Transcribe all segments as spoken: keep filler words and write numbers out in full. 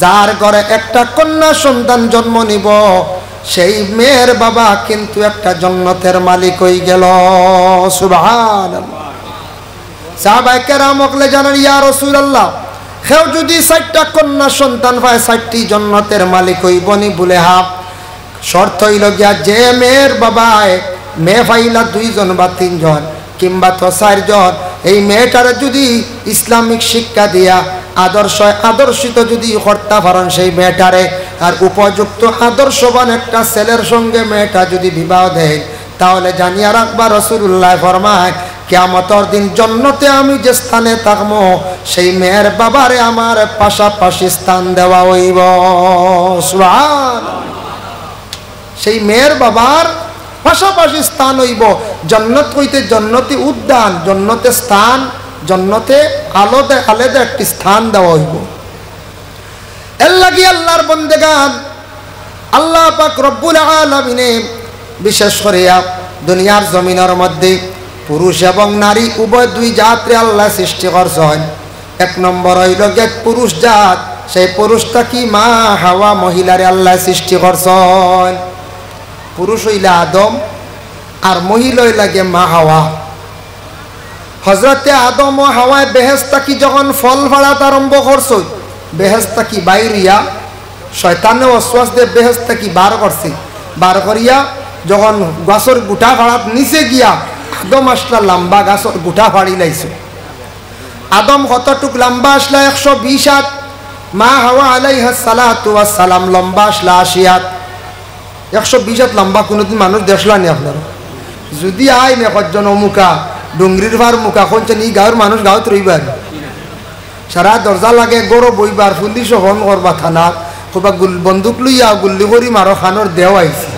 যার ঘরে একটা কন্যা সন্তান জন্ম নিব, সেই মেয়ের বাবা কিন্তু একটা জন্নতের মালিক অইগেল। সুবহানাল্লাহ। সাহাবায়ে কেরাম অকলে জানাইন, ইয়া রাসূলুল্লাহ, কেউ যুদি চাইরটা কন্যা সন্তান পায়, চাইরটি জন্নতের মালিক অইবো নি? বুলে, হ্যাঁ। শর্ত অইলো গিয়া, যে মেয়ের বাবায় মেয়ে পাইলা দুইজন বা তিনজন কিংবা তো চাইরজন, এই মেয়েটারে যুদি ইসলামিক শিক্ষা দিয়া আদর্শ, আদর্শিত যুদি করতা পারইন সেই মেয়েটারে, আর উপযুক্ত আদর্শবান একটা ছেলের সঙ্গে মেয়েটা যুদি বিবাহ দেয়, তাহলে জানিয়া রাখবা, রাসূলুল্লায় ফরমায়, কিয়ামতর দিন জন্নতে আমি যে স্থানে থাকমু, সেই মেয়ের বাবারে আমার পাশাপাশি স্থান দেওয়া অইবো। সুবহানাল্লাহ। সেই মেয়ের বাবার পাশাপাশি স্থান অইবো। জন্নত কইতে জন্নতি উদ্যান, জন্নতে স্থান, জন্নতে আলাদা আলাদা একটি স্থান দেওয়া অইবো। এর লাগি আল্লাহর বন্দেগান, আল্লাহ পাক রব্বুল আলামিনে বিশেষ করিয়া দুনিয়ার জমিনর মধ্যে পুরুষ এবং নারী উভয় দুই জাতরে আল্লায় সৃষ্টি করছইন। এক নম্বর অইলো গিয়া পুরুষ জাত, সেই পুরুষ থাকি মা হাওয়া মহিলারে আল্লায় সৃষ্টি করছইন। পুরুষ অইলা আদম, আর মহিলা অইলা গিয়া মা হাওয়া। হজরতে আদম ও হাওয়ায় বেহেশত থাকি যখন ফল ফাড়াত আরম্ভ করছইন, বেহেশত থাকি বাইর অইয়া শয়তানে ওয়াসওয়াস দিয়া বেহেশত থাকি বার করছে। বার করিয়া যখন গাছর গুটা ফাড়াত নিচে গিয়া আদম আছলা লাম্বা, গাছর গুটা ফাড়িলাইছে। আদম কতটুক লাম্বা আছলা? একশো বিশ আত। মা হাওয়া আলাইহাস সালাতু ওয়াস সালাম লম্বা আছলা আশি আত। একশো বিশ আত লাম্বা কুনুদিন মানুষ দেখছলা নি আপনারা? যুদি আইন একজন অমুকা, ডুংরির পার মুখা, কইনছেন ই গাঁওর মানুষ গাঁওত রইবার। সারা দরজা লাগে ঘরো বইবার, পুলিশও ফোন করবা থানাত, কইবা গুল-, বন্দুক লইয়া গুল্লি করি মারো, কানর দেও আইছে।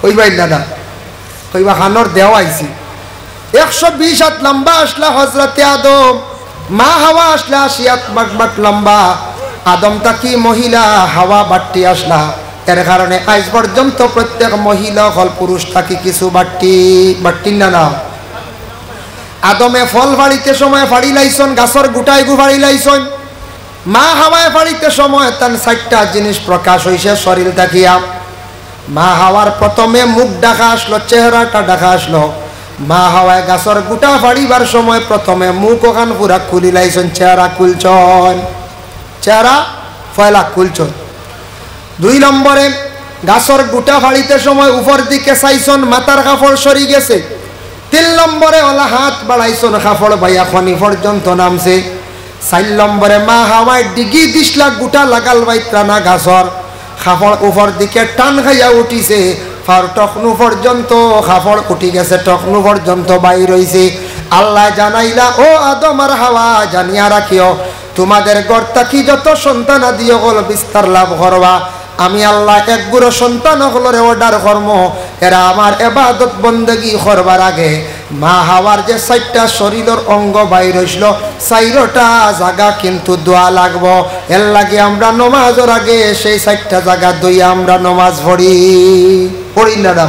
কইবা ইলা না? কইবা কানর দেও আইছে। একশো বিশ আত লাম্বা আছলা হজরতে আদম, মা হাওয়া আছলা আশি আত বাট বাট লাম্বা। আদম থাকি মহিলা হাওয়া বাট্টি আছলা। এর কারণে আইজ পর্যন্ত প্রত্যেক মহিলা অকল পুরুষ থাকি কিছু বাট্টি, বাট্টি না না। আদমে ফল ফাড়িতে সময় ফাড়িলাইছইন, গাছর গুটাইগু ফাড়িলাইছইন। মা হাওয়ায় ফাড়িতে সময় তান চাইরটা জিনিস প্রকাশ অইছে শরীর থাকিয়া। মা হাওয়ার প্রথমে মুখ ঢাকা আছলো, চেহারাটা ঢাকা আছলো। মা হাওয়ায় গাছর গুটা ফাড়িবার সময় প্রথমে মুখ অখান পুরা খুলিলাইছইন, চেহারা খুলছইন, চেহারা পয়লা খুলছইন। দুই নম্বরে গাছর গুটা ফাড়িতে সময় উপর দিকে চাইছইন, মাথার কাপড় সরি গেছে। তিন নম্বরে অলা হাত বাড়াইছইন, কাপড় বাইয়া খনি পর্যন্ত নামছে। চাইর নম্বরে মা হাওয়ায় ডিগি দিছলা গুটা লাগাল পাইত্রা না গাছর, কাপড় উপর দিকে টান খাইয়া উঠিছে, পার টকনু পর্যন্ত কাপড় উঠি গেছে, টকনু পর্যন্ত বাইর অইছে। আল্লায় জানাইলা, ও আদম আর হাওয়া, জানিয়া রাখিও, তোমাদের ঘর থাকি যত সন্তানাদি অকল বিস্তার লাভ করবা, আমি আল্লায় এক গুরু সন্তান অকলরে order করমু, এরা আমার এবাদত বন্দেগি করবার আগে মা হাওয়ার যে চাইরটা শরীলর অঙ্গ বাইর অইছলো, চাইরোটা জাগা কিন্তু ধোয়া লাগবো। এর লাগি আমরা নমাজর আগে সেই চাইরটা জাগা ধইয়া আমরা নমাজ পড়ি। পড়ি না না?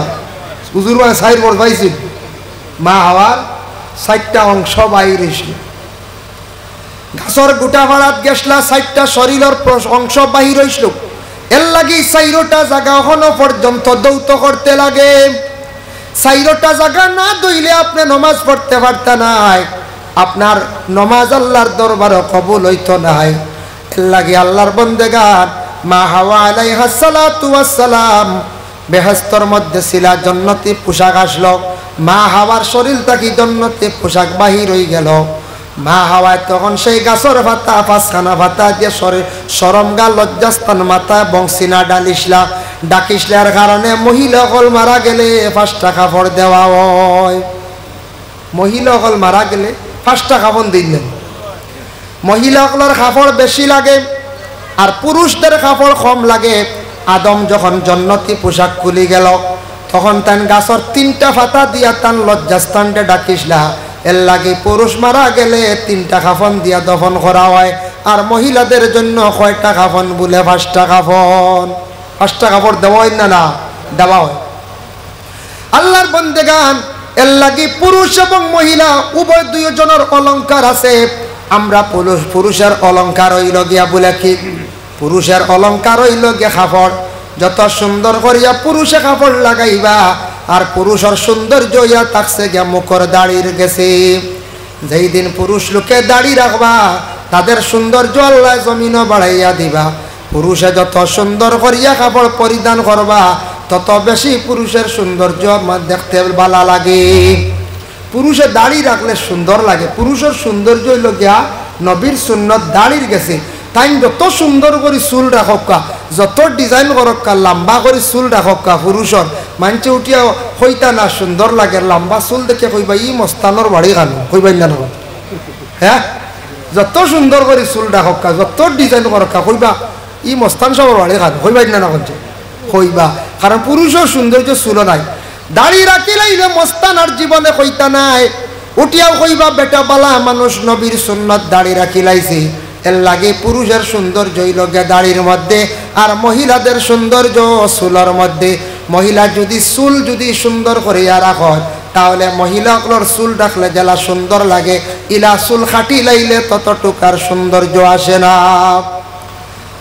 হুজুর মানে চাইর বড় পাইছি। মা হাওয়ার চাইরটা অংশ বাইর অইছলো। গাছর গুটা ফাড়াত গেছলা, চাইরটা শরীলর প্র-, অংশ বাহির অইছলো। এর লাগি চাইরোটা জাগা অখনো পর্যন্ত দৌত করতে লাগে। চাইরোটা জাগা না ধইলে আপনে নমাজ পড়তে পারতা নায়, আপনার নমাজ আল্লার দরবারো কবুল অইতো নায়। এর লাগি আল্লার বন্দেগান, মা হাওয়া আলাইহাস সালাতু ওয়াস সালাম বেহেস্তর মধ্যে ছিলা, জন্নতি পোশাক আছলো, মা হাওয়ার শরীল থাকি জন্নতি পোশাক বাহির অইগেলো। মা হাওয়ায় তখন সেই গাছর পাতা, পাঁচখানা পাতা দিয়া শরীর, শরমগা, লজ্জাস্থান, মাথা এবং সিনা ঢালিছলা, ঢাকিছলার কারণে মহিলা অকল মারা গেলে পাঁচটা কাপড় দেওয়া অয়। মহিলা অকল মারা গেলে পাঁচটা কাফন দিলেন। মহিলা অকলর কাপড় বেশি লাগে, আর পুরুষদের কাপড় কম লাগে। আদম যখন জন্নতি পোশাক খুলি গেলো, তখন তান গাছর তিনটা পাতা দিয়া তান লজ্জাস্থানরে ঢাকিছলা। এর লাগি পুরুষ মারা গেলে তিনটা কাফন দিয়া দফন করা অয়, আর মহিলাদের জন্য কয়টা কাফন বুলে? পাঁচটা কাফন। পাঁচটা কাপড় দেওয়া অয় না, না দেওয়া অয়। আল্লার বন্দেগান, এর লাগি পুরুষ এবং মহিলা উভয় দুইজনর অলংকার আছে। আমরা পুরুষ, পুরুষের অলংকার অইলো গিয়া বুলে কি? পুরুষের অলংকার অইলো গিয়া কাপড়। যত সুন্দর করিয়া পুরুষে কাপড় লাগাইবা, আর পুরুষর সৌন্দর্য অইয়া থাকছে গিয়া মুখর দাড়ির গেছে। যেই দিন পুরুষ লোকে দাড়ি রাখবা, তাদের সৌন্দর্য আল্লায় জমিনো বাড়াইয়া দিবা। পুরুষে যত সুন্দর করিয়া কাপড় পরিধান করবা, তত বেশি পুরুষের সৌন্দর্য মা-, দেখতে ভালা লাগে। পুরুষে দাড়ি রাখলে সুন্দর লাগে। পুরুষর সৌন্দর্য অইলো গিয়া নবীর সুন্নত দাড়ির গেছে। তাইন যত সুন্দর করি চুল রাখউক্কা, যত design করউক্কা, লাম্বা করি চুল রাখউক্কা পুরুষর, মানষে উঠিয়া কইতা না সুন্দর লাগে, লাম্বা চুল দেখিয়া কইবা, "ই মস্তানর বাড়ি কানো?" কইবা না, না কইবা? হ্যাঁ? যত সুন্দর করি চুল রাখউক্কা, যত design করউক্কা, কইবা, "ই মস্তান সাবর বাড়ি কানো?" কইবা না, না কইবা? কইবা। কারণ পুরুষর সৌন্দর্য চুলো নাই। দাড়ি রাখিলাইলে মস্তান আর জীবনে কইতা নায়। উঠিয়াও কইবা, "বেটা ভালা মানুষ, নবীর সুন্নত দাড়ি রাখিলাইছে।" এর লাগি পুরুষের সৌন্দর্য অইলো গিয়া দাড়ির মধ্যে, আর মহিলাদের সৌন্দর্য চুলর মধ্যে। মহিলা যদি চুল যদি সুন্দর করিয়া রাখর, তাহলে মহিলা অকলর চুল রাখলে যেলা সুন্দর লাগে, ইলা চুল কাটিলাইলে ততটুক আর সৌন্দর্য আসে না।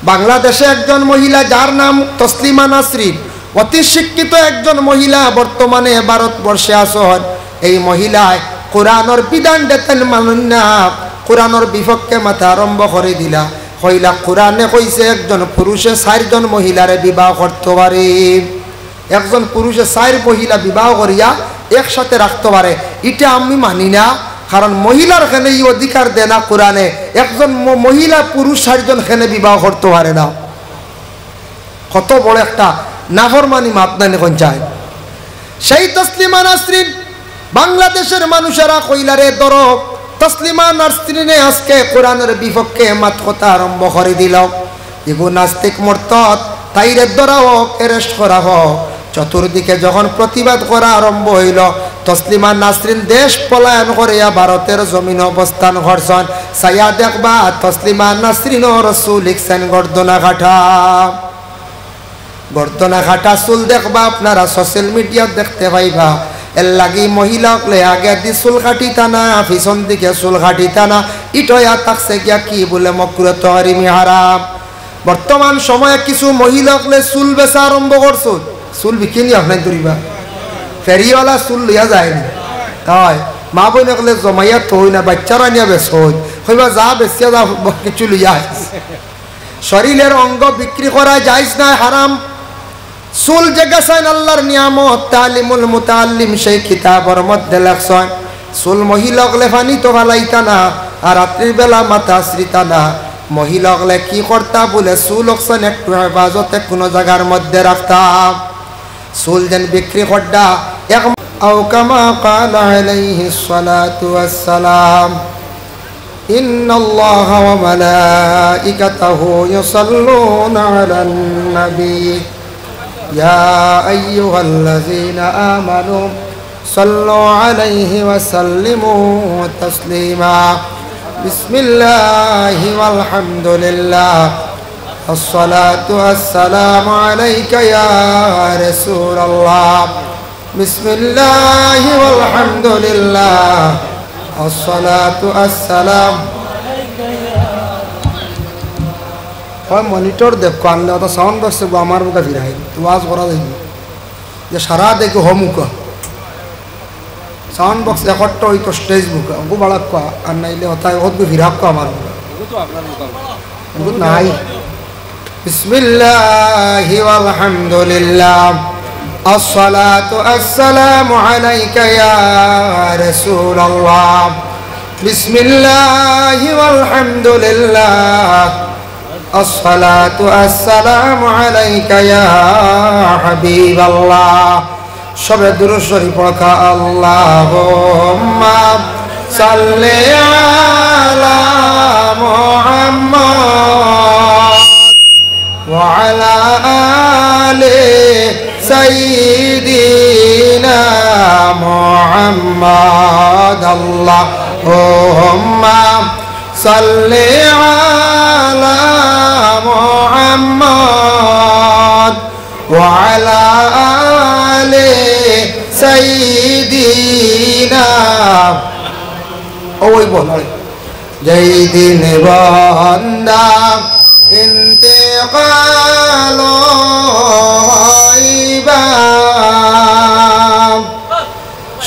বাংলাদেশে একজন মহিলা, যার নাম তসলিমা নাসরিন, অতি শিক্ষিত একজন মহিলা, বর্তমানে ভারতবর্ষে আছইন। এই মহিলায় কোরআনর বিধান দেতেন মানইন না, কোরআনর বিপক্ষে মাতা আরম্ভ করি দিলা। কইলা, "কোরআনে কইছে একজন পুরুষে চাইরজন মহিলারে বিবাহ করতো পারে।" একজন পুরুষে চাইর মহিলা বিবাহ করিয়া একসাথে রাখতো পারে, ইটা আমি মানি না। কারণ মহিলার কেনে ই অধিকার দেনা কোরআনে, একজন ম-, মহিলা পুরুষ চাইরজন কেনে বিবাহ করতো পারে না। কত বড় একটা নাফরমানি, মাত নানি কইন চাই। সেই তসলিমা নাসরিন বাংলাদেশের মানুষেরা কইলা, "রে ধরো, তসলিমা নাসরিনে আজকে কোরআনর বিপক্ষে মাত কথা আরম্ভ করি দিলো।" ইগু নাস্তিক মুরতাদ, তাইরে ধরা হোক, arrest করা হোক। চতুর্দিকে যখন প্রতিবাদ করা আরম্ভ অইলো, তসলিমা নাসরিন দেশ পলায়ন করিয়া ভারতের জমিনো অবস্থান করছইন। চাইয়া দেখবা, তসলিমা নাসরিনর চুল ইকছেন গর্দনা কাটা। গর্দনা কাটা চুল দেখবা আপনারা, social media-ত দেখতে পাইবা। এর লাগি মহিলা অকলে আগেদি চুল কাটিতা না, পিছন দিকে চুল কাটিতা না, ইটা অইয়া থাকছে গিয়া কি বলে মকরুহ তহরিমি হারাম। বর্তমান সময়ে কিছু মহিলা অকলে চুল বেচা আরম্ভ করছইন। চুল বিকিনি আপনাইন ধরিবা, ফেরিওয়ালা চুল লইয়া যায়নি। অয়, মা-বইন অকলে জমাইয়া থইন না, বাইচ্চারা নিয়া বেচইন। কইবা, "যা বেচিয়া যা, কিছু লইয়া আইস।" শরীরের অঙ্গ বিক্রি করা জায়েজ নায়, হারাম। চুল যেগু আছইন আল্লাহর নিয়ামত, তালিমুল মুতাআল্লিম সেই কিতাবর মধ্যে লেখছইন, চুল মহিলা অকলে পানিত ফালাইতা না, আর রাত্রির বেলা মাথা আছড়িতা না। মহিলা অকলে কি করতা বলে, চুল অকছইন একটু হেফাজতে কুনু জাগার মধ্যে রাখতা। চুল যেন বিক্রি করতা, এক أو كما قال عليه الصلاة والسلام. إن الله وملائكته يصلون على النبي. يا أيها الذين آمنوا صلوا عليه وسلموا تسليما. بسم الله والحمد لله. الصلاة والسلام عليك يا رسول الله. بسم الله والحمد لله. الصلاة والسلام. অয় monitor দেখো, আনলে অতা sound box এগু আমার মুখে ফিরাই, তো ওয়াজ করা যাইব। যে সারা দেখো হমুকা। Sound box রেকর্ডটা অইতো stage মুখা, অগু বাড়াক্কা, আর নাইলে অতায় অগু ফিরাক্কা আমার মুখা। অগু নাই। بسم الله والحمد لله. الصلاة والسلام عليك يا رسول الله. بسم الله والحمد لله. الصلاة والسلام عليك يا حبيب الله. সবে দুরূদ শরীফ পড়ো। اللهم صل على محمد وعلى آل سيدنا محمد. اللهم صل على محمد وعلى آل سيدنا. ওই বল, ওই। যেই দিন বান্দা ইন্তে কালো হইবা।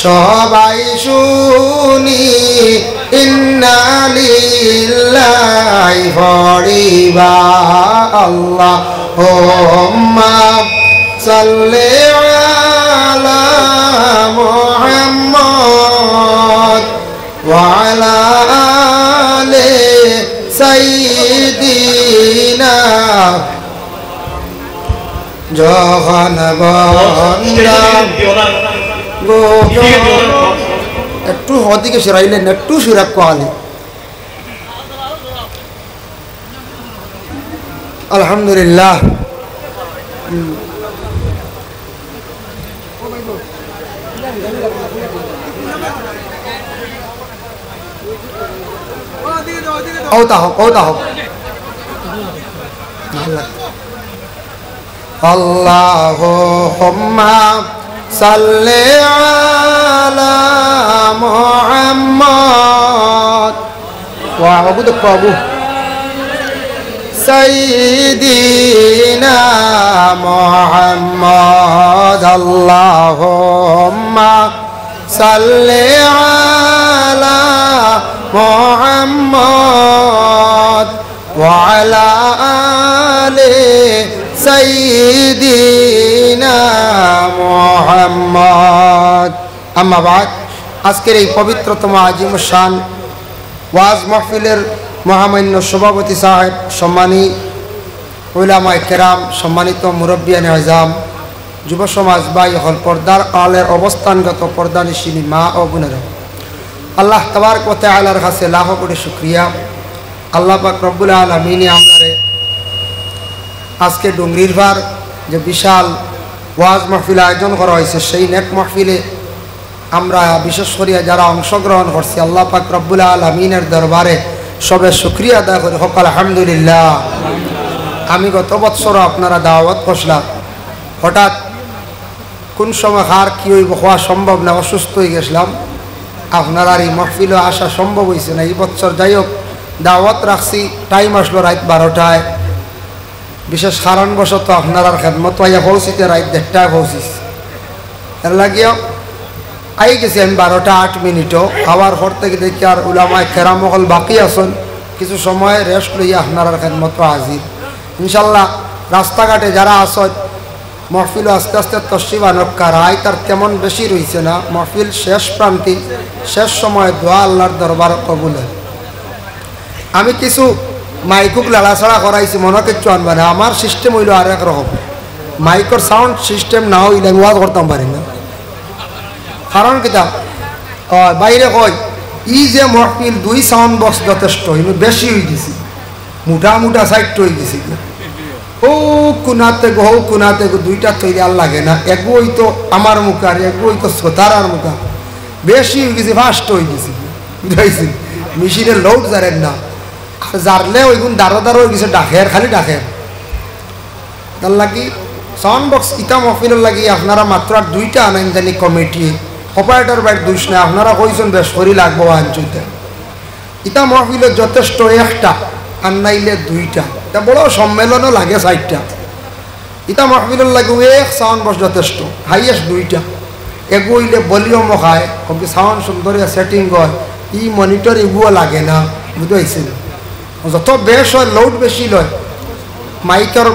সবাই শুনি ইন্না লিল্লাহি পড়িবা। আল্লাহুম্মা সাল্লি আলা মুহাম্মদ ওয়া আলা আলি সাইয়্যিদিনা। যখন বন্দা গো-, একটু ওদিকে সরাইলেন, একটু সরাক কোয়ালি। আলহামদুলিল্লাহ। হুম। ওতা হোক, ওতা হোক। আল্লাহ। আল্লাহুম্মা সাল্লি আলা মুহাম্মদ ওয়া আবু, দেখো আবু। সাইয়্যিদিনা মুহাম্মদ, আল্লাহুম্মা সাল্লি আলা মুহাম্মদ ওয়া আলা আলি সাইয়্যিদিনা মুহাম্মদ। আম্মা বাদ, আজকের এই পবিত্রতম আজিমুশ শান ওয়াজ মাহফিলের মহামান্য সভাপতি সাহেব, সম্মানী উলামায়ে কেরাম, সম্মানিত মুরব্বিয়ানে আজম, যুব সমাজ ভাই অকল, পর্দার আড়ালের অবস্থানগত পর্দানিশিনী মা ও বোনেরা, আল্লাহ তাবারক ওয়া তাআলার কাছে লাখো কোটি শুকরিয়া। আল্লাহ পাক রব্বুল আলামিনে আমরারে আজকে ডুংরির পার যে বিশাল ওয়াজ মাহফিল আয়োজন করা হয়েছে, সেই নেক মাহফিলে আমরা বিশেষ করিয়া যারা অংশগ্রহণ করছি, আল্লাহ পাক রব্বুল আলামিনের দরবারে সবে শুকরিয়া আদায় করি, হক আলহামদুলিল্লাহ। আমি গত বৎসরও আপনারা দাওয়াত করছিলাম, হঠাৎ কোন সময় কার কি হইব হওয়া সম্ভব না, অসুস্থ হয়ে গেছিলাম, আপনারার এই মাহফিলও আসা সম্ভব হয়েছে না। এই বছর যাই হোক, দাওয়াত রাখছি, টাইম আসলো রাত বারোটায়। বিশেষ কারণবশত আপনারার খেদমত আইয়া পৌঁছিতে রাত দেড়টায় পৌঁছিস। এর লাগিও আই গেছি আমি বারোটা আট মিনিটও। আবার পর থেকে দেখি আর উলামায়ে কেরাম অকল বাকি আছেন, কিছু সময় রেস্ট লইয়া আপনারার খেদমত হাজির। ইনশাল্লাহ, রাস্তাঘাটে যারা আছেন, মহফিল আস্তে আস্তে তশরিফ আনক্কা, রাইত আর তেমন বেশি রইছে না। মহফিল শেষ প্রান্তে, শেষ সময় দোয়া আল্লাহর দরবার কবুল হয়। আমি কিছু মাইকুক লাড়াছাড়া করাইছি, মনে কিচ্ছু আনবা না। আমার সিস্টেম হইল আরেক রকম, মাইকর সাউন্ড সিস্টেম না হইলে আমি ওয়াজ করতাম পারি না। কারণ কিতা? আহ, বাইরে কয়, ই যে মহফিল, দুই সাউন্ড বক্স যথেষ্ট, ইনো বেশি হয়ে গেছে, মোটা মোটা সাইড হয়ে গেছে। ও কুনাতে গো, ও কুনাতে গো, দুইটা তৈরি আর লাগে না। এগু হইতো আমার মুখে আর এগু হইতো শ্রোতার আর মুখে। বেশি হয়ে গেছে, ফাস্ট হয়ে গেছে, বুঝাইছি? মেশিনের লোড জারেন না, আর জারলে ওইগুন দারো দারো হয়ে গেছে, ডাকের, খালি ডাকের। তার লাগি সাউন্ড বক্স ইতা মহফিলর লাগি আপনারা মাত্র আর দুইটা আনাইন জানি কমিটি, অপারেটর ভাইর দুষ নাই, আপনারা কইছেন বেশ করি লাগবো আনছইতে। ইতা মহফিলর যথেষ্ট একটা, আর নাইলে দুইটা। ইতা বড় সম্মেলনও লাগে চাইরটা। ইতা মহফিলর লাগি এক সাউন্ড বক্স যথেষ্ট, হাইয়েস্ট দুইটা। এগু হইলে ভলিউমও খায়, ওকে সাউন্ড সুন্দর সেটিং হয়, ই মনিটর এগুও লাগে না, বুঝতে পারছেন? যত বেশ হয়, লোড বেশি লয়, মাইকর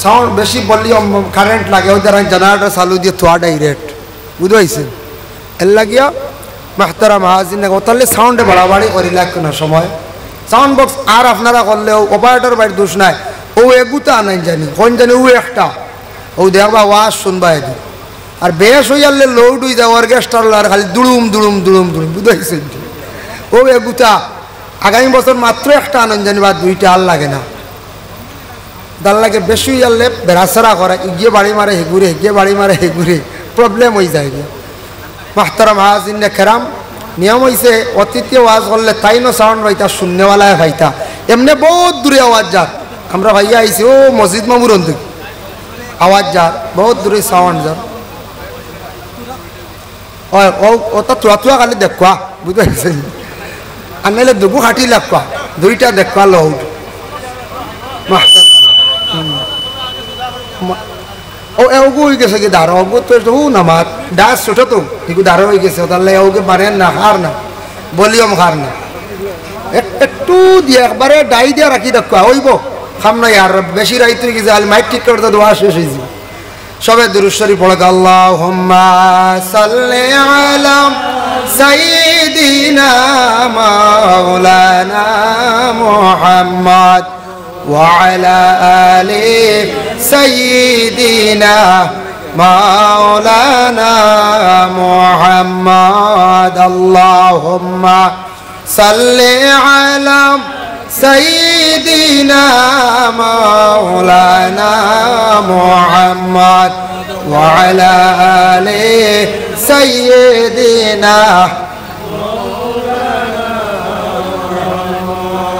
সাউন্ড বেশি, ভলিউম কারেন্ট লাগে, ওই দ্বারা জেনারেটর চালু দিয়ে থোয়া ডাইরেক্ট, বুঝতে পারছেন? এর লাগিয়া মাহতারাম হাজির না, ওতালে সাউন্ডে বাড়াবাড়ি করি লাগতো না সময়। সাউন্ড বক্স আর আপনারা করলেও অপারেটর ভাইর দুষ নাই, ও এগুতা আনাইন জানি, কোন জানি ও একটা, ও দেখবা ওয়াজ শুনবা এদি। আর বেশ হইয়ালে লোড হয়ে যাওয়ার গেস্টার আর খালি দুড়ুম দুড়ুম দুড়ুম দুড়ুম, বুঝতে পারছেন? ও এগুতা আগামী বছর মাত্র একটা আনাইন জানি বা দুইটা আর লাগে না। তার লাগে বেশি ইয়ারলে বেড়াছেড়া করে, ইগিয়ে বাড়ি মারে হেগুরে, হেগিয়ে বাড়ি মারে হেগুরে, প্রবলেম হয়ে যায় গিয়া। মাহতারাম হাজিরিনে কেরাম, নিয়ম হইছে অতিথি ওয়াজ করলে তাইনও সাউন্ড পাইতা, শুননেওয়ালায় পাইতা। এমনে বহুত দূরে আওয়াজ যার, আমরা ভাইয়া আইছি ও মসজিদ মামুর অন্তে আওয়াজ যার, বহুত দূরে সাউন্ড যার। ওই, ও, ওটা তুয়া তুয়া খালি দেখুয়া, বুঝতে পারছেন? আর নাইলে দুগু খাটি লাগবা, দুইটা দেখবা লোড। মাস্টার। হুম। ও, এগু অইগেছে কি দারো, অগু তো একটু হু না মাত, ডাস ছোট তো, এগু দারো অইগেছে, তাইলে অগু বাড়ে না, খার না, ভলিউম খার না। এক-, একটু দিয়া একবারে ডাই দিয়া রাখি দেখো, অইবো। খাম না ইয়ার, বেশি রাইত অইগেছে, খালি মাইক ঠিক করতে দোয়া শেষ অইযিবো। সবে দুরূদ শরীফ পড়ো, আল্লাহুম্মা সাল্লি আলা সাইয়্যিদিনা মাওলানা মুহাম্মদ। وعلى آل سيدنا مولانا محمد. اللهم صل على سيدنا مولانا محمد وعلى آل سيدنا.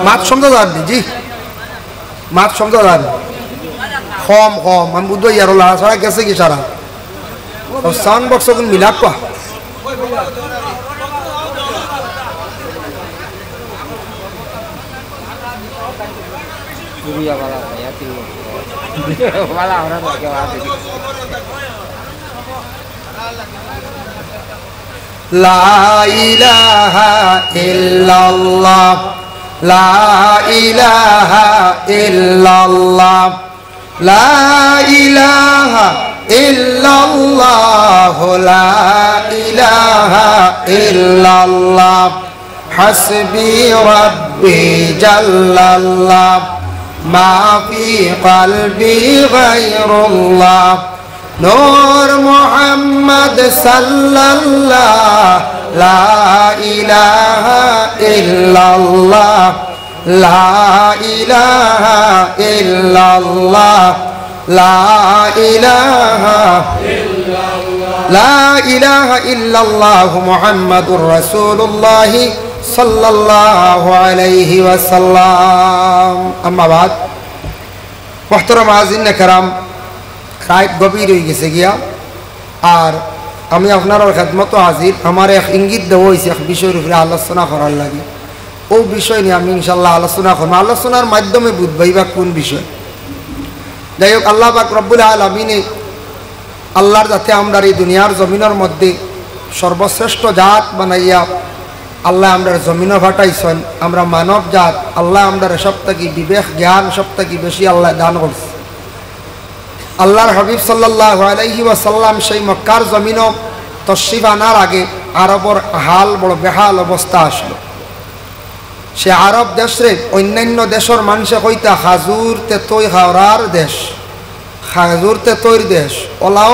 মাত সমঝা যার নি, জি। মাত সমঝা যার নি। কম, কম। আমি বুঝবো ইয়ারো লাড়া ছাড়া গেছে কি সারা। ও সাউন্ড বক্স অখন মিলাক কয়া। পুরিয়া বালা ভাইয়া, তিন নম্বর। বালা, আমরা তো কেউ আছে। لا إله إلا الله، لا إله إلا الله، لا إله إلا الله، لا إله إلا الله. حسبي ربي جل الله، ما في قلبي غير الله. نور محمد صلى الله، لا إله إلا الله، لا إله إلا الله، لا إله، لا إله إلا الله محمد رسول الله صلى الله عليه وسلم. أما بعد، মুহতারাম হাজিরিনে কেরাম, রাইত গভীর অইগেছে গিয়া, আর আমি আপনারার খেদমতো হাজির। আমার এক ইঙ্গিত দেওয়া অইছে এক বিষয়র উপরে আলোচনা করার লাগি। অউ বিষয় নিয়া আমি ইনশাআল্লাহ আলোচনা করমু। আলোচনার মাধ্যমে বুঝবায় বা কুন বিষয়। যাই হোক, আল্লাহ পাক রব্বুল আলামিনে, আল্লাহর জাতে আমরারে ই দুনিয়ার জমিনর মধ্যে সর্বশ্রেষ্ঠ জাত বানাইয়া আল্লায় আমরারে জমিনো পাঠাইছইন। আমরা মানব জাত, আল্লায় আমরারে সব থাকি বিবেক জ্ঞান সব থাকি বেশি আল্লায় দান করছে। আল্লাহর হাবিব সাল্লাল্লাহু আলাইহি ওয়াসাল্লাম সেই মক্কার জমিনো তশরিফ আনার আগে আরবর হাল বড় বেহাল অবস্থা আছলো। সে আরব দেশরে অইন্যান্য দেশর মানষে কইতা খাজুর তেতই খাওরার দেশ, খাজুর তেতইর দেশ, অলাও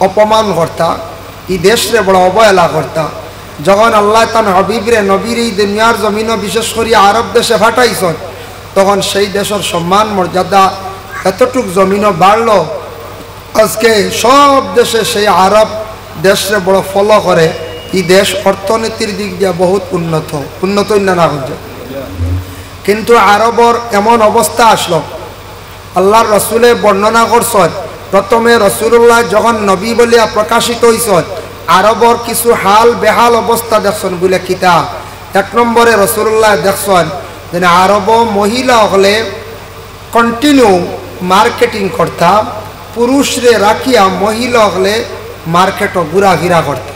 অপমান করতা, ই দেশরে বড় অবহেলা করতা। যখন আল্লায় তান হাবিবরে নবীরে ই দুনিয়ার জমিনো বিশেষ করি আরব দেশে পাঠাইছইন, তখন সেই দেশর সম্মান মর্যাদা এতটুক জমিনো বাড়লো, আজকে সব দেশে সেই আরব দেশরে বড় follow করে। ই দেশ অর্থনীতির দিক দিয়া বহুত উন্নত, উন্নত অইন্যা না অইছে। কিন্তু আরবর এমন অবস্থা আছলো, আল্লাহর রসুলে বর্ণনা করছইন, প্রথমে রসুলুল্লাহ যখন নবী বলিয়া প্রকাশিত অইছইন, আরবর কিছু হাল বেহাল অবস্থা দেখছইন বুলে কিতা। এক নম্বরে রসুলুল্লাহ দেখছইন যে আরব মহিলা অকলে continue marketing করতা, পুরুষরে রাখিয়া মহিলা অকলে মার্কেটো ঘুরাফিরা করতা।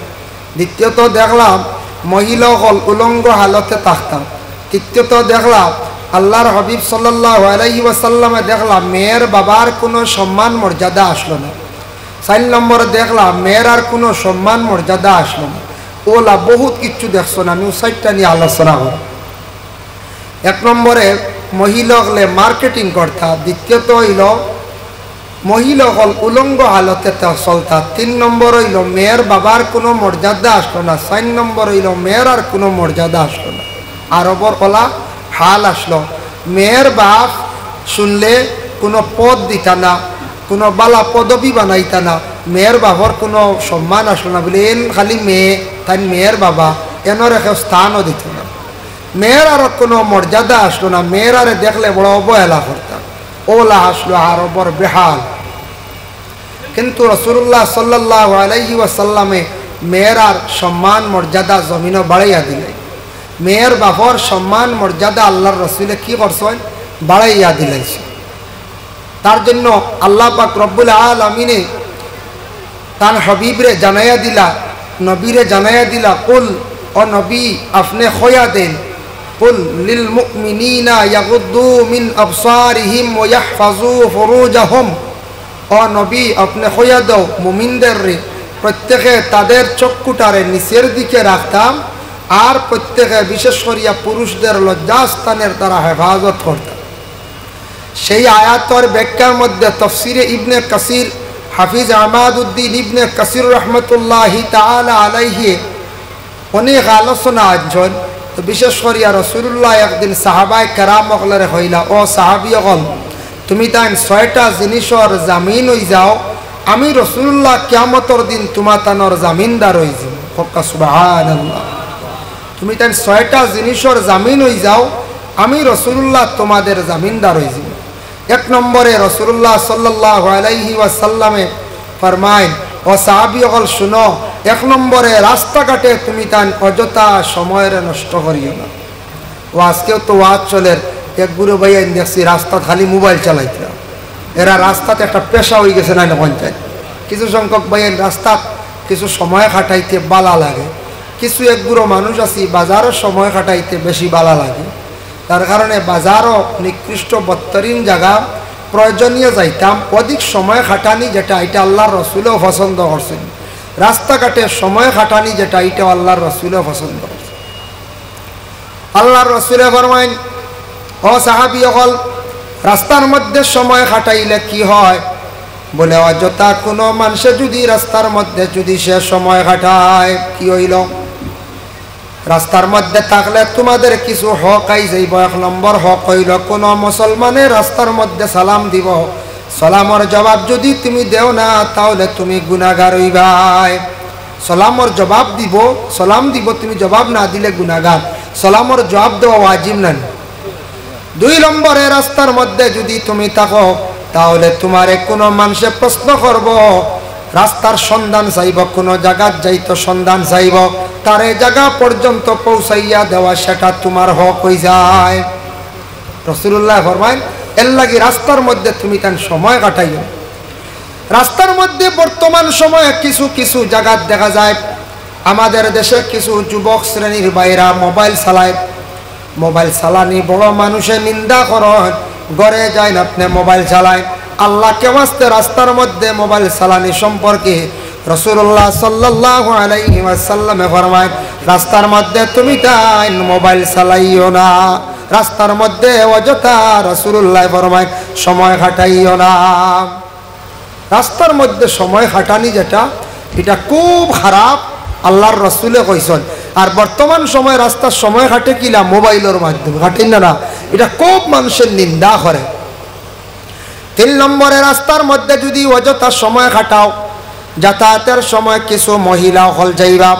দ্বিতীয়ত দেখলাম মহিলা অকল উলঙ্গ হালতে থাকতা। তৃতীয়ত দেখলাম আল্লাহর হাবিব সাল্লাল্লাহু আলাইহি ওয়াসাল্লামে দেখলাম মেয়ের বাবার কুনু সম্মান মর্যাদা আছলো না। চাইর নম্বরে দেখলাম মেয়েরার কুনু সম্মান মর্যাদা আছলো না। অলা বহুত কিচ্ছু দেখছইন, আমি অউ চাইরটা নিয়া আলোচনা করমু। এক নম্বরে মহিলা অকলে marketing করতা, দ্বিতীয়ত অইলো মহিলা অকল উলঙ্গ হালতে তা চলতা, তিন নম্বর অইলো মেয়ের বাবার কুনু মর্যাদা আছলো না, চাইর নম্বর অইলো মেয়েরার কুনু মর্যাদা আছলো না। আরবর অলা হাল আছলো, মেয়ের বাপ হুনলে কুনু পদ দিতা না, কুনু বালা পদবি বানাইতা না, মেয়ের বাপর কুনু সম্মান আছলো না, বুলে এন খালি মেয়ে, তাইন মেয়ের বাবা, এনরে কেউ স্থানও দিতা না। মেয়েরারও কুনু মর্যাদা আছলো না, মেয়েরারে দেখলে বড় অবহেলা করতা। অলা আছলো আরবর বেহাল। কিন্তু রাসুলুল্লাহ সাল্লাল্লাহু আলাইহি ওয়াসাল্লামে মেয়েরার সম্মান মর্যাদা জমিনো বাড়াইয়া দিলে। মেয়ের বাপর সম্মান মর্যাদা আল্লাহর রসুলে কি করছইন? বাড়াইয়া দিলাইছইন। তার জন্য আল্লাহ পাক রব্বুল আলামিনে তান হাবিবরে জানাইয়া দিলা, নবীরে জানাইয়া দিলা, "কুল, ও নবী, আপনে কইয়া দেন, কুল লিল মুমিনিনা ইয়াগুদ্দু মিন আবসারিহিম ওয়া ইয়াহফাজু ফুরুজাহুম।" ও নবী, আপনে কইয়া দেও মুমিনদেররে, প্রত্যেকে তাদের চক্ষুটারে নিচের দিকে রাখতাম, আর প্রত্যেকে বিশেষ করিয়া পুরুষদের লজ্জাস্থানের তারা হেফাজত করতাম। সেই আয়াতর ব্যাখ্যার মধ্যে তফসিরে ইবনে কাসির, হাফিজ আমাদউদ্দিন ইবনে কাসির রহমতুল্লাহি তাআলা আলাইহি অনেক আলোচনা আনছইন। তো বিশেষ করিয়া রাসূলুল্লাহ একদিন সাহাবায়ে কেরাম অকলরে কইলা, "ও সাহাবী অকল, তুমি তাইন ছয়টা জিনিসর জামিন অই যাও, আমি রাসূলুল্লাহ কিয়ামতর দিন তুমাতানর জামিনদার অই যিমু।" কউক্কা সুবহানাল্লাহ। তুমি তাইন ছয়টা জিনিসর জামিন অই যাও, আমি রাসূলুল্লাহ তুমাদের জামিনদার অই যিমু। এক নম্বরে রাসূলুল্লাহ সাল্লাল্লাহু আলাইহি ওয়াসাল্লামে ফরমাইন, "ও সাহাবী অকল হুনো, এক নম্বরে রাস্তাঘাটে তুমি তাইন অযথা সময়রে নষ্ট করিও না।" ও আজকেও তো ওয়াজ চলের, এক গুরু ভাইয়াইন দেখছি রাস্তাত খালি মোবাইল চালাইতরা। এরা রাস্তাত একটা পেশা অই গেছে না, না পঞ্চায়েত। কিছু সংখ্যক ভাইয়াইন রাস্তাত কিছু সময় কাটাইতে বালা লাগে, কিছু এক গুরু মানুষ আছি বাজারো সময় কাটাইতে বেশি বালা লাগে। তার কারণে বাজারও নিকৃষ্ট বদতরিন জাগা, প্রয়োজনীয় যাইতাম, অধিক সময় কাটানি যেটা, ইটা আল্লার রসুলেও পছন্দ করছইন। রাস্তাঘাটে সময় কাটানি যেটা, ইটাও আল্লার রসুলেও পছন্দ করছইন। আল্লার রসুলে ফরমাইন, "ও সাহাবী অকল, রাস্তার মধ্যে সময় কাটাইলে কি হয়?" বলে, "অযথা কুনু মানষে যুদি রাস্তার মধ্যে যুদি সে সময় কাটায়, কি অইলো?" রাস্তার মধ্যে থাকলে তুমাদের কিছু হক আই যাইবো। এক নম্বর হক অইলো, কুনু মুসলমানে রাস্তার মধ্যে সালাম দিবো, সালামর জবাব যুদি তুমি দেও না, তাইলে তুমি গুনাগার অইবায়। সালামর জবাব দিবো, সালাম দিবো, তুমি জবাব না দিলে গুনাগার। সালামর জবাব দেওয়া ওয়াজিব নানি? দুই নম্বরে, রাস্তার মধ্যে যুদি তুমি থাকো, তাইলে তুমারে কুনু মানষে প্রশ্ন করবো, রাস্তার সন্ধান চাইবো, কুনু জাগাত যাইতো সন্ধান চাইবো, তারে জাগা পর্যন্ত পৌঁছাইয়া দেওয়া, সেটা তুমার হক অই যায়। রাসূলুল্লায় ফরমাইন, এরলাগি রাস্তার মধ্যে তুমি তাইন সময় কাটাইও। রাস্তার মধ্যে বর্তমান সময়ে কিছু কিছু জাগাত দেখা যায়, আমাদের দেশে কিছু যুবক শ্রেণীর ভাইরা মোবাইল চালায়, মোবাইল চালানি বড় মানষে নিন্দা করইন, ঘরে যাইন আপনে মোবাইল চালাইন। আল্লাহকে ওয়াস্তে রাস্তার মধ্যে মোবাইল চালানি সম্পর্কে রাসূলুল্লাহ সাল্লাল্লাহু আলাইহি ওয়াসাল্লামে ফরমাইন, রাস্তার মধ্যে তুমি তাইন মোবাইল চালাইও না, রাস্তার মধ্যে অযথা রাসূলুল্লায় ফরমাইন সময় কাটাইও না। রাস্তার মধ্যে সময় কাটানি যেটা, ইটা খুব খারাপ, আল্লার রসুলে কইছইন। আর বর্তমান সময়ে রাস্তার সময় কাটে কিলা? মোবাইলর মাধ্যমে কাটের না, না? ইটা খুব মানষে নিন্দা করে। তিন নম্বরে, রাস্তার মধ্যে যুদি অযথা সময় কাটাও, যাতায়াতের সময় কিছু মহিলা অকল যাইবা,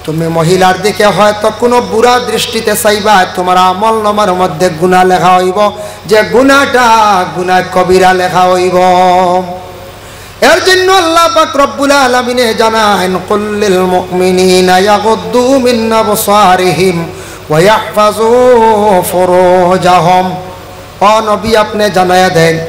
তুমি মহিলার দিকে হয়তো কুনু বুরা দৃষ্টিতে চাইবা, তুমার আমলনামার মধ্যে গুনা লেখা অইবো, যে গুনাটা গুনায় কবিরা লেখা অইবো। এর জন্য আল্লাহ পাক রব্বুল আলামিনে জানাইন, "কুল লিল মুমিনিনা ইয়াগুদ্দু মিন আবসারিহিম ওয়া ইয়াহফাজু ফুরুজাহুম।" ও নবী, আপনে জানাইয়া দেইন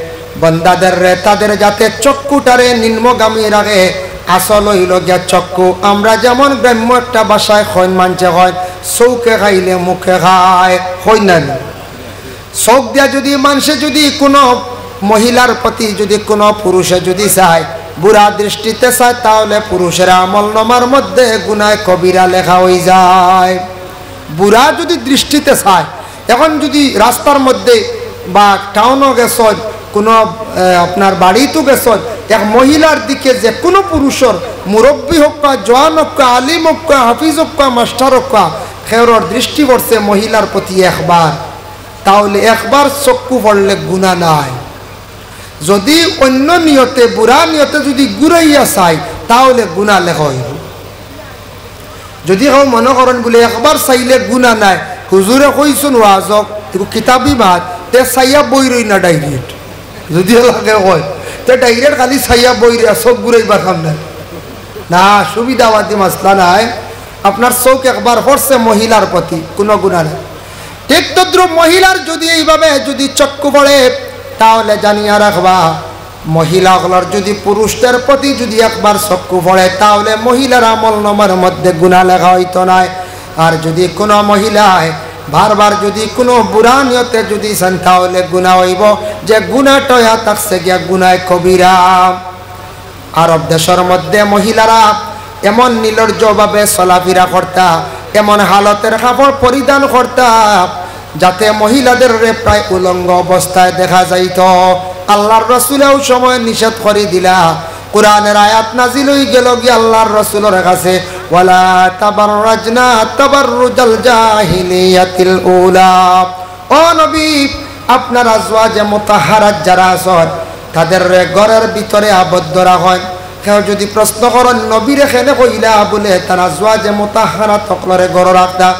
বন্দাদেররে, তাদের যাতে চক্ষুটারে নিম্নগামী রাখে। আসল অইলো গিয়া চক্ষু। আমরা যেমন গ্রাম্য একটা ভাষায় কইন, মানষে কইন, "চউখে খাইলে মুখে খায়", কইন না নি? চউখ দিয়া যুদি মানষে যুদি কুনু মহিলার প্রতি যুদি কুনু পুরুষে যুদি চায়, বুরা দৃষ্টিতে চায়, তাইলে পুরুষের আমলনামার মধ্যে গুনায় কবিরা লেখা অই যায়। বুরা যুদি দৃষ্টিতে চায়, এখন যুদি রাস্তার মধ্যে বা টাউনো গেছইন, কুনু, এ, আপনার বাড়িতো গেছইন, এক মহিলার দিকে যে কুনু পুরুষর, মুরব্বি হউক্কা, জোয়ান হউক্কা, আলিম হউক্কা, হাফিজ হউক্কা, মাস্টার হউক্কা, কেউরর দৃষ্টি পড়ছে মহিলার প্রতি একবার, তাইলে একবার চক্ষু পড়লে গুনা নাই। যুদি অইন্য নিয়তে, বুরা নিয়তে যুদি ঘুরাইয়া চায়, তাইলে গুনা লেখা অইবো। যুদি কেউ মনো করইন বুলে একবার চাইলে গুনা নাই, হুজুরে কইছইন ওয়াজো, ইগু কিতাবি মাত, তে চাইয়া বই রই না direct। যুদি লাগে কয়, তে direct খালি চাইয়া বই রইয়া চউখ ঘুরাইবার কাম নাই। না, সুবিধাবাদী মাসলা নাই। আপনার চউখ একবার পড়ছে মহিলার প্রতি, কুনু গুনা নাই। ঠিক তদ্রূপ মহিলার যুদি এইভাবে যুদি চক্ষু পড়ে, তাহলে জানিয়া রাখবা, মহিলা অকলর যুদি পুরুষদের প্রতি যুদি একবার চক্ষু পড়ে, তাহলে মহিলার আমল নামার মধ্যে গুনা লেখা অইতো নায়। আর যুদি কুনু মহিলায় বারবার যুদি কুনু বুরা নিয়তে যুদি চাইন, তাহলে গুনা অইবো, যে গুনাটা অইয়া থাকছে গিয়া গুনায় কবিরা। আরব দেশর মধ্যে মহিলারা এমন নির্লজ্জভাবে চলাফিরা করতা, এমন হালতের কাপড় পরিধান করতা, যাতে মহিলাদেররে প্রায় উলঙ্গ অবস্থায় দেখা যাইতো। আল্লার রসুলে অউ সময় নিষেধ করি দিলা। কুরআনের আয়াত নাজিল অইগেলো গি আল্লার রসুলর কাছে, "ওয়ালা তাবাররাজনা তাবাররুজাল জাহিলিয়াতিল উলা।" ও নবী, আপনার আজওয়াজে মুতাহহারাত যারা আছইন, তাদেররে ঘরর ভিতরে আবদ্ধ রাখইন। কেউ যুদি প্রশ্ন করইন, "নবীরে কেনে কইলা?" বুলে, "তান আজওয়াজে মুতাহহারাত অকলরে ঘরো রাখতা।"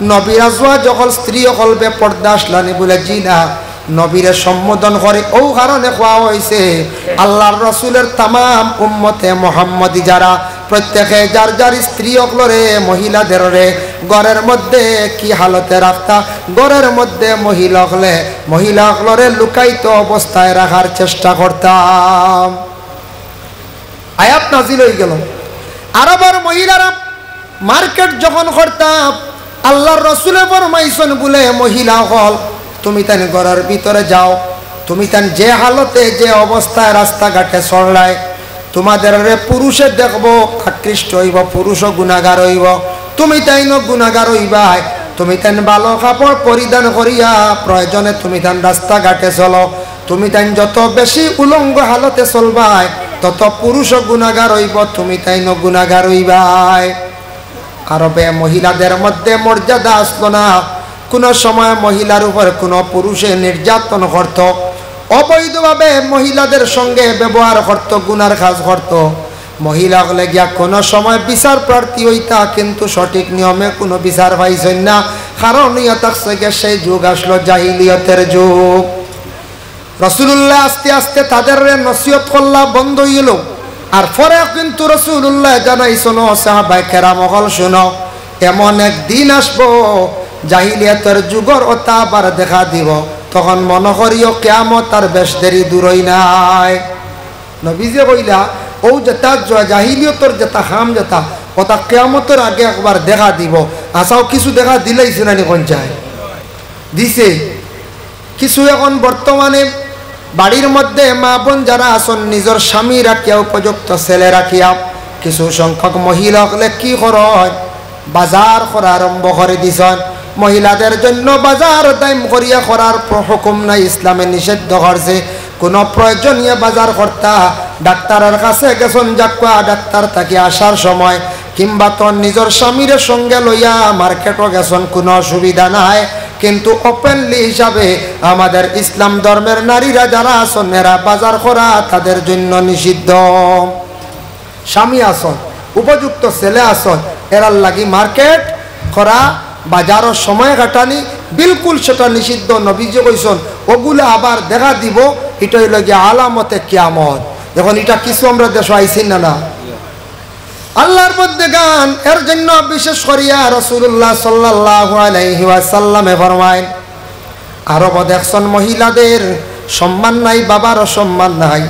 নবীর আজওয়াজ অকল, স্ত্রী অকল বেপর্দা আছলানি? বুলে, "জি না।" নবীরে সম্বোধন করি অউ কারণে কওয়া অইছে, আল্লার রসুলর তামাম উম্মতে মুহাম্মদী যারা, প্রত্যেকে যার যার স্ত্রী অকলরে, মহিলাদেররে ঘরর মধ্যে কি হালতে রাখতা? ঘরর মধ্যে মহিলা অকলে, মহিলা অকলরে লুকায়িত অবস্থায় রাখার চেষ্টা করতা। আয়াত নাজিল অইগেলো। আরবর মহিলারা মার্কেট যখন করতা, আল্লার রসুলে ফরমাইছইন বুলে, "মহিলা অকল, তুমি তাইন ঘরর ভিতরে যাও, তুমি তাইন যে হালতে যে অবস্থায় রাস্তাঘাটে চলরায়, তুমাদেররে পুরুষে দেখবো, আকৃষ্ট অইবো, পুরুষও গুনাগার অইবো, তুমি তাইনও গুনাগার অইবায়। তুমি তাইন ভালো কাপড় পরিধান করিয়া প্রয়োজনে তুমি তাইন রাস্তাঘাটে চলো, তুমি তাইন যত বেশি উলঙ্গ হালতে চলবায়, তত পুরুষও গুনাগার অইবো, তুমি তাইনও গুনাগার অইবায়।" আরবে মহিলাদের মধ্যে মর্যাদা আছলো না, কুনু সময় মহিলার উপর কুনু পুরুষে নির্যাতন করতো, অবৈধভাবে মহিলাদের সঙ্গে ব্যবহার করতো, গুনার কাজ করতো। মহিলা অকলে গিয়া কুনু সময় বিচার প্রার্থী অইতা, কিন্তু সঠিক নিয়মে কুনু বিচার পাইছইন না, কারণ অইয়া থাকছে গিয়া সেই যুগ আছলো জাহিলিয়তের যুগ। রসুলুল্লায় আস্তে আস্তে তাদেররে নসিহত করলা, বন্ধ অইলো। আর পরে কিন্তু রসুলুল্লায় জানাইছইন, "ও সাহাবায়ে কেরাম অকল, হুনো, এমন এক দিন আইবো, জাহিলিয়াতর যুগর অতা আবার দেখা দিবো, তখন মনো করিও কিয়ামত আর বেশ দেরি দূরই নায়।" নবীজিয়ে কইলা, "অউ যেতা জ-, জাহিলিয়তর যেতা কাম যেতা, অতা কিয়ামতর আগে একবার দেখা দিবো।" আচ্ছা, অউ কিছু দেখা দিলাইছে না নি, কইন চাই? দিছে। কিছু এখন বর্তমানে বাড়ির মধ্যে মা বোন যারা আছইন, নিজর স্বামী রাখিয়া, উপযুক্ত ছেলে রাখিয়া, কিছু সংখ্যক মহিলা অকলে কি করইন, বাজার করা আরম্ভ করি দিছইন। মহিলাদের জন্য বাজার দাইম করিয়া করার প্র-, হুকুম নাই, ইসলামে নিষিদ্ধ করছে। কুনু প্রয়োজনীয় বাজার করতা, ডাক্তারর কাছে গেছইন, যাউক্কা, ডাক্তার থাকি আসার সময় কিংবা তো নিজর স্বামীরে সঙ্গে লইয়া মার্কেটো গেছইন, কুনু অসুবিধা নাই। কিন্তু openly হিসাবে আমাদের ইসলাম ধর্মের নারীরা যারা আছইন, এরা বাজার করা তাদের জন্য নিষিদ্ধ। স্বামী আছইন, উপযুক্ত ছেলে আছইন, এরার লাগি মার্কেট করা, বাজারো সময় কাটানি, বিলকুল সেটা নিষিদ্ধ। নবীজি কইছইন, "অগুলা আবার দেখা দিবো, ইটা অইলো গিয়া আলামতে কিয়ামত।" এখন ইটা কিছু আমরার দেশো আইছে না, না? আল্লার বন্দেগান, এর জন্য বিশেষ করিয়া রাসুলুল্লাহ সাল্লাল্লাহু আলাইহি ওয়াসাল্লামে ফরমাইন, আরবো দেখছইন মহিলাদের সম্মান নাই, বাবারও সম্মান নাই।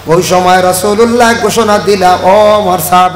অউ সময় রাসুলুল্লায় ঘোষণা দিলা, "ও আমার সাহাবী,